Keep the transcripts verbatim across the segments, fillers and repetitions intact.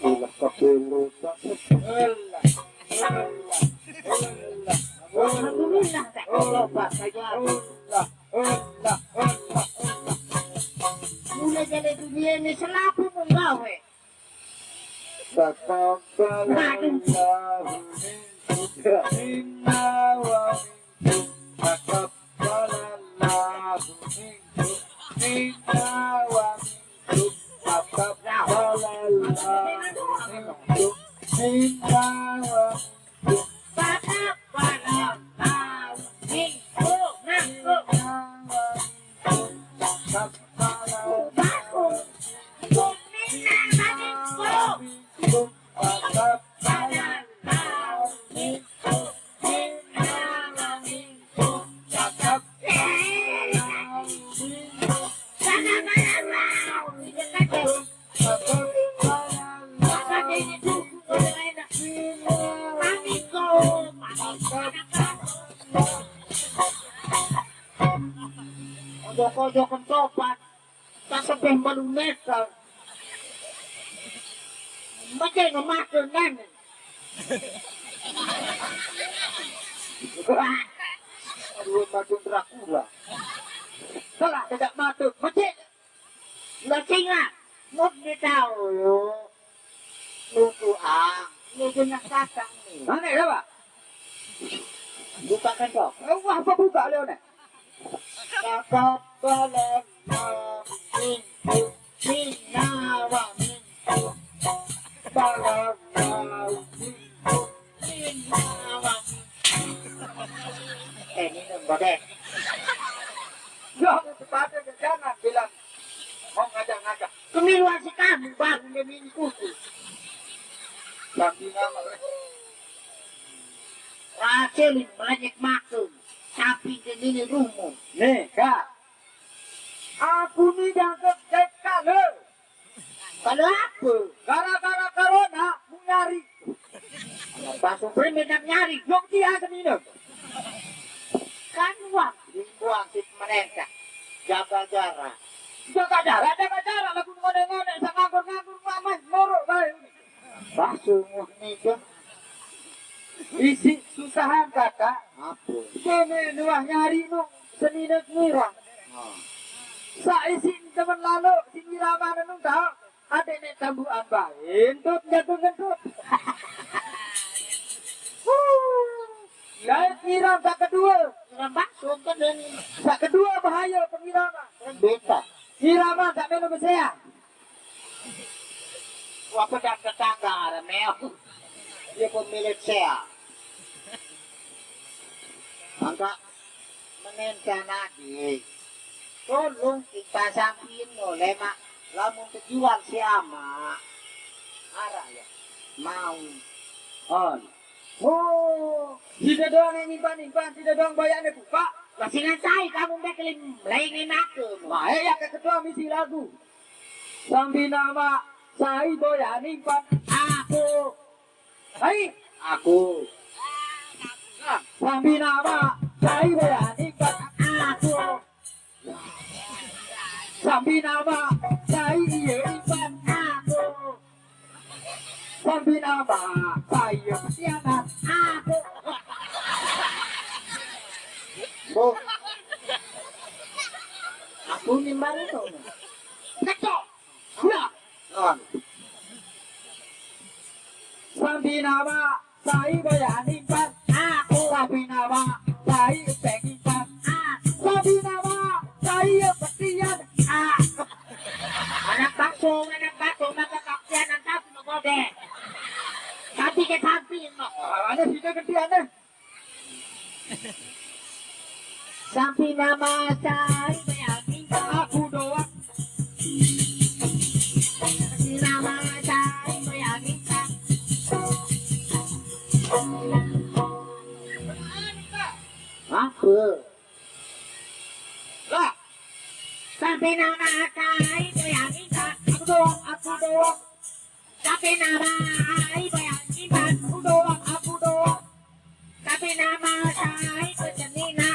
Ilah kapelo. Alhamdulillah, tak coba saja. Mulai dari dunia ini selaku penggawe. Taqabbalallahu minna wa minkum. Taqabbalallahu minkum. Minna wa minkum. Taqabbalallahu minkum. Minna wa minkum. Taqabbalallahu minkum. Minna wa minkum. Taqabbalallahu minkum. Ojo-ojo kentopan. Tak sebeh malu nekel. Macam memakai nane. Aduh, mati Dracula. Telah tidak mati. Macam. Lah singa. Mut dia tahu. Lucu ah. Ini jenis kacang ni. Mana dia, Pak? Buka kantong. Eh, wah, apa buka dia ni? Taqabbalallahu minkum, minna wa minkum. Taqabbalallahu minkum, minna wa minkum. Eh, ini nembak deh. Ya, sepatu jangan bilang mau ngajak-ngajak. Kemiluan si kamu baru dia minggu. Tapi nama, eh. Racel ini banyak makan. Tapi dia ini rumo. Nih, Kak. Aku ni dianggap dekat lo. Kalau apa? Gara-gara corona, mu nyari. Pasal premen nak nyari. Yok dia sendiri. Kan uang. Lingkuang si pemerintah. Jaga jarak. Jaga jarak, jaga jarak. Lagu ngonek-ngonek, sa nganggur-nganggur, main, lorok baik. Pasal ni je. Isi susahan kakak. Apa? Kene nuah nyari nu senine ngirang. Ha. Sa isi temen lalu, si Irama nenu tau. Ade nek tambuan bae, entut jatuh ngentut. Huh. Lain ngirang sa kedua. Ngirang bakso kan dan sa kedua bahaya pengirama. Beta. Irama sa melu besea. Apa dah tetangga ada meo. Dia pemilik sea. Angka menentang adi. Tolong kita sampiin no lemak lamun terjual siama. Arah ya. Mau. On. Oh, sida doang yang nyimpan-nyimpan, sida doang bayarnya buka. Lah singan sai kamu mbek lim lain aku. Baik ya ke ketua misi lagu. Sambil nama sai boya nyimpan. Aku. Hai. Aku. Nah, sambil nama sai boya nyimpan. Aku. Sambil nama sai iya nyimpan. Aku. Sambil nama saya pesianan. Aku. Oh. Aku ni baru tu. Ketok. Sudah. Lawan. Sambil nama saya bayar impan. Aku. Sambil nama saya pengipan. Aku. Sambil nama saya petian. Aku. Anak bakso, anak bakso, maka kapian, anak bakso, maka deh. Tapi ke samping, maka. Ah, aneh, kita gede, aneh. Sampi nama cai bayangin aku doang. Sampi nama cai bayangin. Apa? Lah. Sampi nama cai bayangin aku doang, aku doang. Tapi nama ai bayar iman. Aku doang, aku doang. Tapi nama ai pecenina.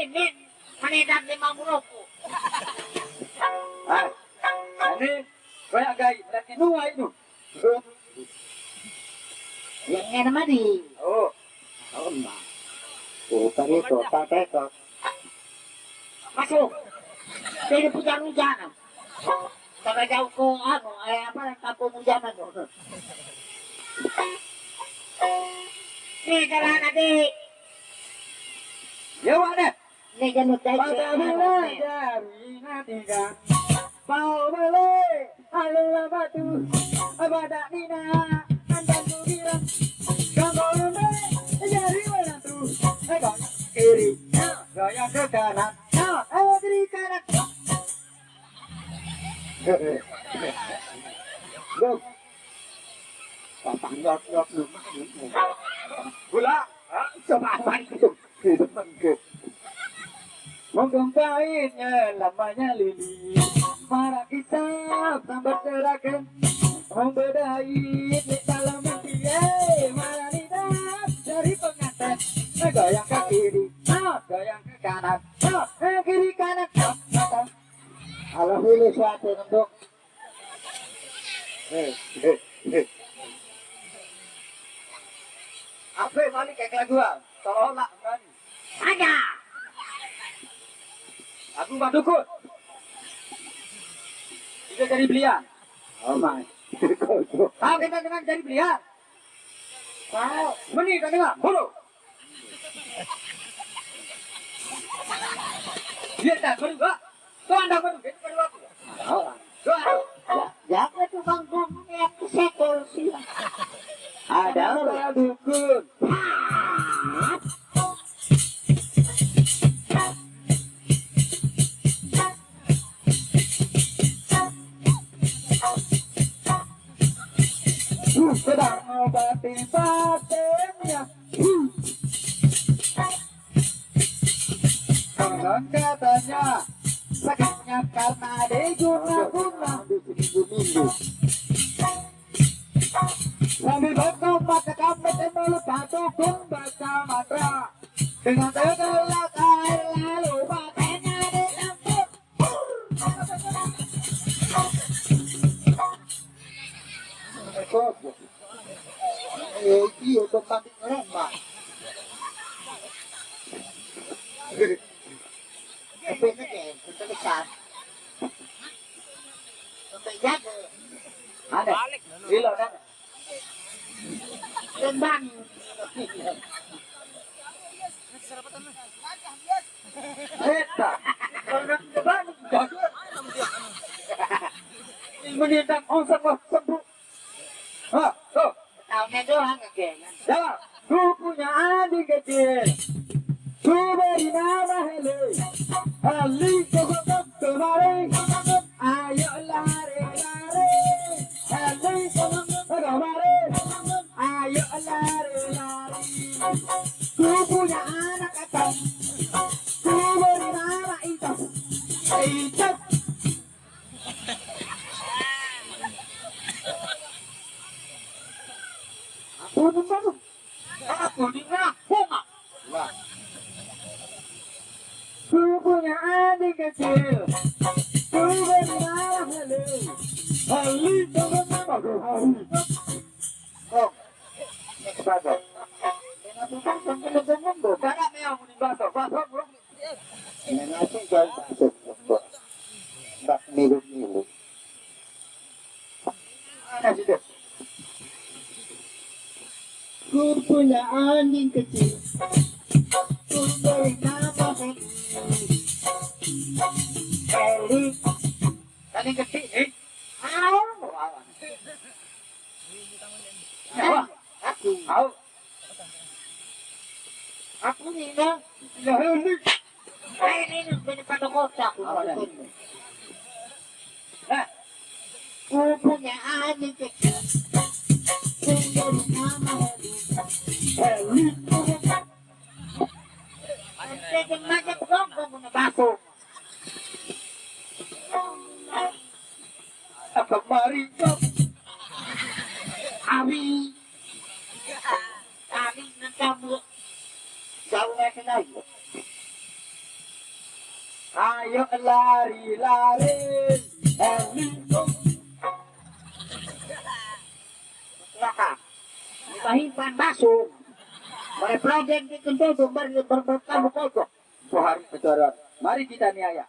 Ini manedan lima muroku. Ah, ini banyak gai, berarti nuai tu. Yang ini nama di? Oh. Oh, ma. Oh, tadi tu, tak tekot. Masuk. Jadi hujan-hujanan. Sampai jauh ke anu, eh, apa, kampung hujanan tu. Ni jalan adik. Ya, Wak, deh. Ni jalur jai. Pada bila jari nadika. Mau beli alun batu. Pada nina andan kubilang. Kamu beli jari menantu. Goyang kiri. Goyang ke kanan. Eh, kiri kanan. Loh. Patang nyot-nyot lu. Gula. Coba apa itu? Hidup mengke. Mungkin painnya lamanya lili. Marah kita tambah terakan. Membedai di dalam mimpi. Eh, marah lidah dari pengantin. Eh, goyang ke kiri. Ah, goyang ke kanan. Ah, eh, kiri kanan. Ah, ah, ah. Alah, hulu siapa ngendong? Eh, eh, eh. Apa balik ke kelaguan? Tololak berani. Ada. Aku Pak Dukun. Kita cari belian. Oh, my. Tahu kita dengan cari belian? Tahu. Meni tak dengar? Bodoh. Dia tak berubah. Tuh, anda baru, dia baru aku. Tuh, anda. Ya, ya, itu bang, bang, ini aku sekol sih. Ada apa? Dukun. Sedang ngobati pasiennya. Konon katanya sakitnya karena diguna-guna. Sambil bengong mata kami, tembel patukung baca mantra. Dengan tegak air lalu matanya ditampuk. Eh, iya, pembanding lembah. Tapi ini deh, kita besar. Sampai jago. Ada. Ilo, ada. Lembang. Eta. Kalau lembang, jago. Ini menendang ongsak, wah, sembuh. Hah, tuh. Tahunya doang aja. Ya, ku punya adik kecil. Ku beri nama Heli. Heli, kau kemari. Ayo lari-lari. Heli, kemari. Ayo lari-lari. Ku punya anak kecil. Ku beri nama Icok. Icok. Aku ni mana? Aku ni mana? Bunga. Wah. Ku punya adik kecil. Ku beri nama Heli. Heli, teman nama ku Heli. Oh. Ini kepada. Ini aku kan sampai nunggu-nunggu. Karena memang muni bahasa. Bahasa belum. Ini nanti jauh masuk. Bak milu-milu. Mana sih, Dek? Ku punya anjing kecil. Ku beri nama Heli. Heli. Tadi kecil, eh? Au. Au. Aku. Au. Aku ni, nah. Ya, Heli. Ini, ini, ini pada kota aku. Au, ya. Nah. Ku punya adik kecil. Ku beri nama Heli. Heli. Ente jeung macet gombong punya bakso. Kemari, Abi. Abi nang kamu. Jauh lagi lagi. Yuk lari-lari. Lari. Nah, ditahipan masuk. Mereka project di kentut, ber-, ber-, bertamu kocok. Suhari kecoran. Mari kita niaya.